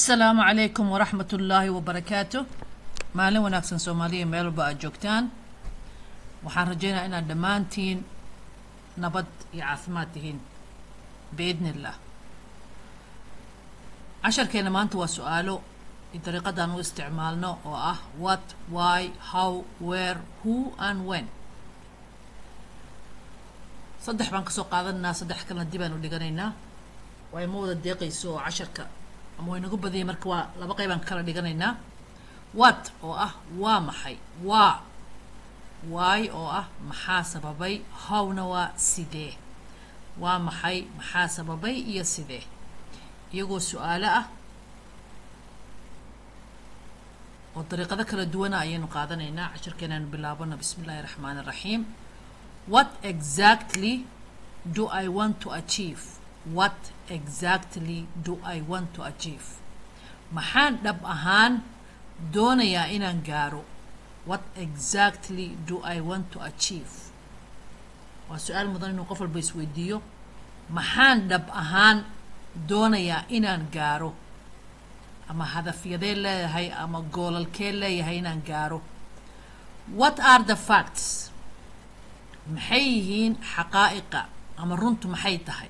Asalaamu calaykum waraxmat ullaahi wabarakaatu. Maalin wanaagsan Soomaaliya, meel walba aad joogtaan. Waxaan rajaynayaa inaad dhammaantiin nabad iyo caafimaad tihiin, biidni illah. Casharkeena maanta waa su-aalo iyo dariiqadaan u isticmaalno oo ah what, why, how, where, who and when. Saddex baan kasoo qaadanaynaa, saddex kalena dib aan u dhiganaynaa, waayo ma wada deeqayso oo casharka ama way nagu badanyay. Marka waa laba qeybaan kala dhiganaynaa: what oo ah waa maxay, waa why oo ah maxaa sababay, howna waa sidee. Waa maxay, maxaa sababay iyo sidee, iyagoo su-aalo ah oo dariiqado kala duwana ayaynu qaadanaynaa. Casharkeenaanu bilaabano. Bismi illaahi raxmaani raxiim. What exactly do I want to achieve? What exactly do I want to achieve? Maxaan dhab ahaan doonayaa inaan gaaro? What exactly do I want to achieve? Waa su-aal mudan inuu qof walba isweydiiyo: maxaan dhab ahaan doonayaa inaan gaaro, ama hadafyadee leeyahay, ama goolalkee leeyahay inaan gaaro? What are the facts? Maxay yihiin xaqaa'iqa ama runtu maxay tahay?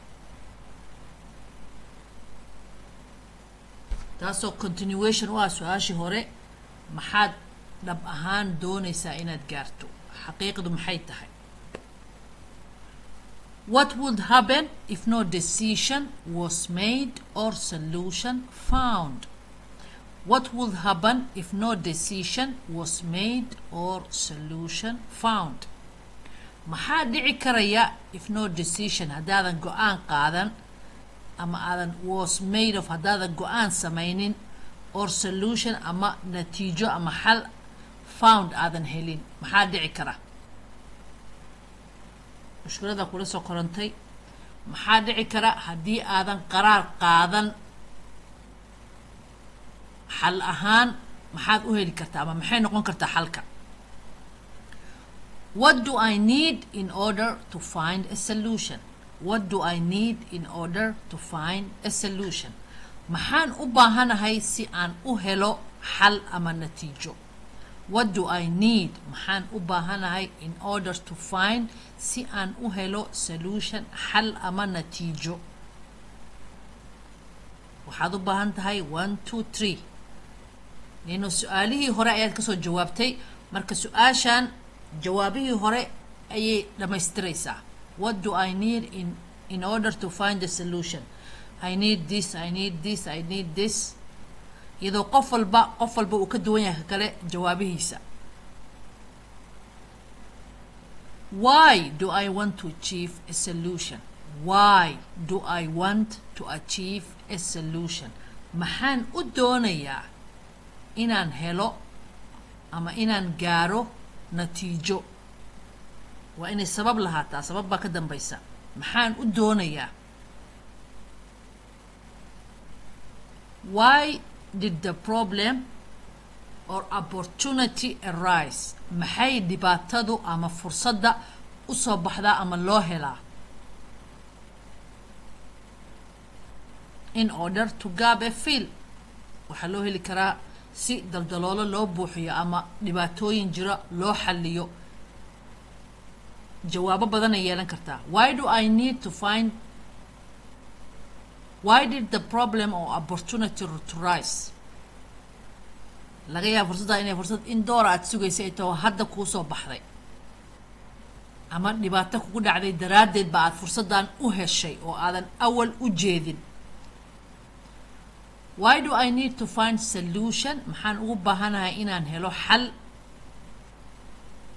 Taasoo continuation u ah su-aashii hore: maxaad dhab ahaan doonaysaa inaad gaarto, xaqiiqdu maxay tahay? What would happen if no decision was made or solution found? What would happen if no decision was made or solution found? Maxaa dhici karaya if no decision, haddaadan go-aan qaadan, ama aadan was made of, haddaadan go-aan samaynin, or solution, ama natiijo ama xal, found, aadan helin? Maxaa dhici kara? Mushkilada kula soo korantay, maxaa dhici kara haddii aadan qaraar qaadan? Xal ahaan maxaad u heli kartaa, ama maxay noqon kartaa xalka? What do I need in order to find a solution? What do I need in order to find a solution? Maxaan u baahanahay si aan u helo xal ama natiijo? What do I need, maxaan u baahanahay, in order to find, si aan u helo, solution, xal ama natiijo? Waxaad u baahan tahay one, two, three. Lino su-aalihii hore ayaad kasoo jawaabtay, marka su-aashan jawaabihii hore ayay dhammaystiraysaa. What do I need in order to find the solution? I need this, I need this, I need this, iyadoo qof walba uu ka duwan yahay ka kale jawaabihiisa. Why do I want to achieve a solution? Why do I want to achieve a solution? Maxaan u doonayaa inaan helo ama inaan gaaro natiijo? Waa inay sabab lahaataa, sabab baa ka dambaysa. Maxaan u doonayaa? Why did the problem or opportunity arise? Maxay dhibaatadu ama fursadda usoo baxdaa ama loo helaa? In order to gap a fill, waxaa loo heli karaa si daldaloolo loo buuxiyo ama dhibaatooyin jira loo xaliyo. Jawaabo badanay yeelan kartaa. Why do I need to find, why did the problem or opportunity to rise? Laga yaaba fursadda inay fursad in doora aad sugaysay ay taho, hadda kuu soo baxday, ama dhibaato kugu dhacday daraaddeed ba aad fursaddan u heshay oo aadan awal u jeedin. Why do I need to find solution? Maxaan ugu baahanahay inaan helo xal,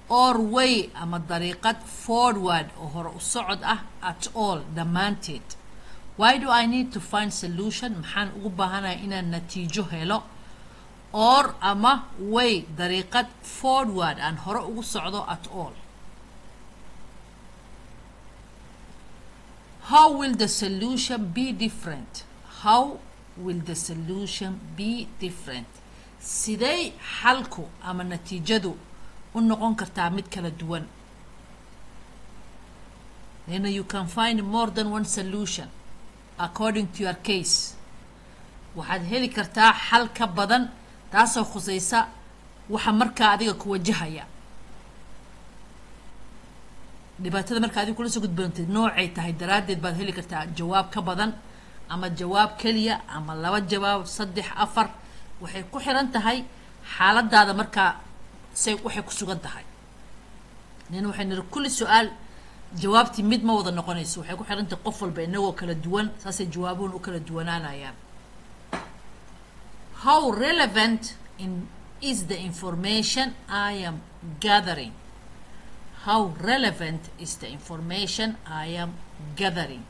or way, ama dariiqad, forward, oo hore u socod ah, at all, dhammaanteed? Why do I need to find solution? Maxaan ugu baahanahay inaan natiijo helo, or ama way, dariiqad, forward, aan hore ugu socdo, at all? How will the solution be different? How will the solution be different? Sidee xalku ama natiijadu u noqon kartaa mid kala duwan? Then you can find more than one solution according to your case. Waxaad heli kartaa xal ka badan taasoo khusaysa waxa markaa adiga ku wajahaya, dhibaatada markaa adiga kula soo gudboontay noocay tahay daraaddeed baad heli kartaa jawaab ka badan, ama jawaab keliya, ama laba jawaab, saddex, afar. Waxay ku xiran tahay xaaladaada markaa say waxay ku sugan tahay. Nin waxay niri kulli su-aal jawaabtii mid ma wada noqonayso, waxay ku xiran tahay qof walba, inagoo kala duwan saasay jawaabuhun u kala duwanaanayaan. How relevant is the information I am gathering? How relevant is the information I am gathering?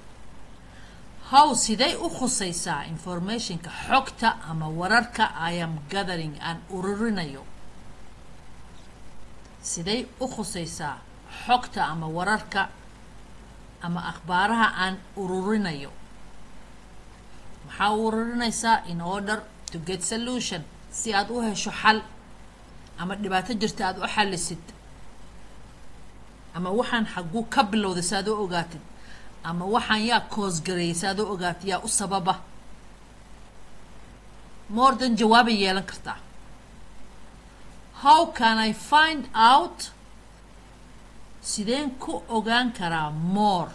How siday u khusaysaa informationka, xogta ama wararka, I am gathering, aan ururinayo? Siday u khusaysaa xogta ama wararka ama akhbaaraha aan ururinayo? Maxaa u ururinaysaa? In order to get solution, si aad u hesho xal, ama dhibaato jirta aad u xalisid, ama waxaan xagguu ka bilowday si aad u ogaatid, ama waxaan yaa cause gareeyay si aad u ogaatid, yaa u sababa. More than jawaabay yeelan kartaa. How can I find out, sideen ku ogaan karaa, more,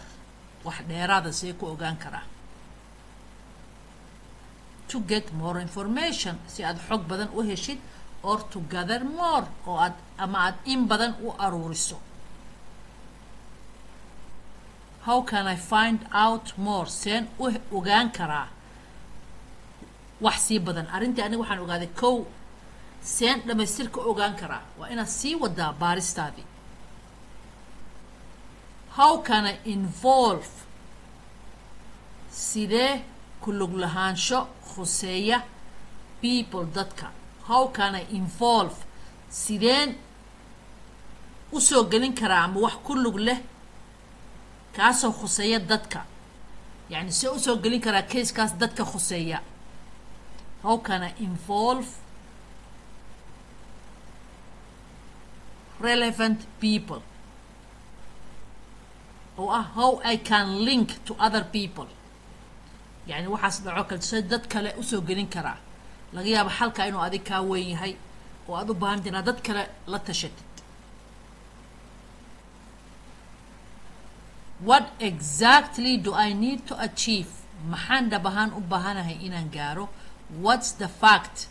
wax dheeraada sidee ku ogaan karaa? To get more information, si aad xog badan u heshid, or to gather more, oo aad ama aad in badan u aruuriso. How can I find out more? Seen u ogaan karaa wax sii badan? Arrintii aniga waxaan ogaaday kow, seen dhamaystirka ogaan karaa? Waa inaad sii wadaa baaristaadii. How can I involve, sidee ku lug lahaansho khuseeya, people, dadka? How can I involve, sideen usoo gelin karaa ama wax ku lug leh kaasoo khuseeya dadka? Yacni see usoo gelin karaa casekaas dadka khuseeya? How can I involve relevant people, oo ah how I can link to other people? Yani waxaas dhaco kale see dad kale usoo gelin karaa? Laga yaabo xalka inuu adig kaa weyn yahay oo aad u baahanta inaad dad kale la tashatid. What exactly do I need to achieve? Maxaan dhab ahaan u baahanahay inaan gaaro? What's the fact?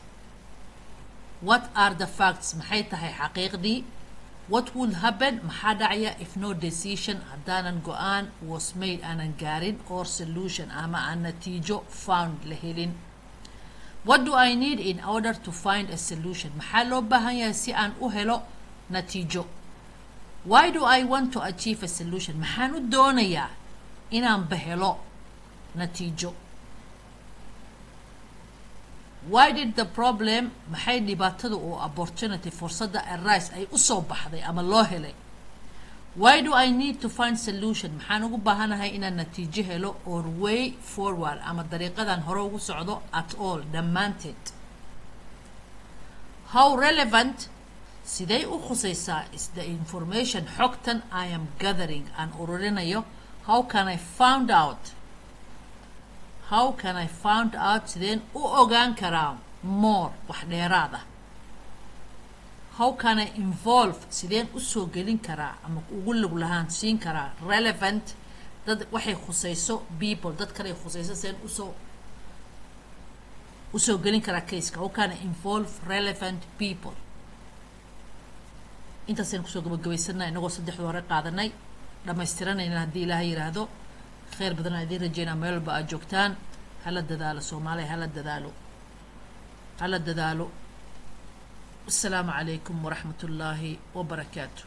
What are the facts? Maxay tahay xaqiiqdii? What would happen, maxaa dhacaya, if no decision, haddaanan go-aan, was made, aanan gaarin, or solution, ama aan natiijo, found, la helin? What do I need in order to find a solution? Maxaa loo baahan yahay si aan u helo natiijo? Why do I want to achieve a solution? Maxaan u doonayaa inaan bahelo natiijo? Why did the problem, maxay dhibaatada oo opportunity, fursadda, arise, ay usoo baxday ama loo helay? Why do I need to find solution? Maxaan ugu baahanahay inaan natiijo helo, or way forward, ama dariiqadan hore ugu socdo, at all, dhammaanteed? How relevant, sidee u khusaysaa, is the information, xogtan, I am gathering, aan ururinayo? How can I found out, how can I found out, sideen u ogaan karaa, more, wax dheeraad ah? How can I involve, sideen usoo gelin karaa ama ugu lug lahaansiin karaa, relevant, dad waxay khusayso, people, dad kale khusayso, sideen usoo gelin karaa caseka? How can I involve relevant people? Intaasaynu kusoo gabagabaysanaa, inagoo saddexda hore qaadanay, dhamaystiranayna haddii Ilaahay yidhaahdo. Khayr badan aan idiin rajeynaa meel walba aad joogtaan. Hala dadaalo Soomaaliya, hala dadaalo, hala dadaalo. Asalaamu calaykum waraxmat ullaahi wabarakaatu.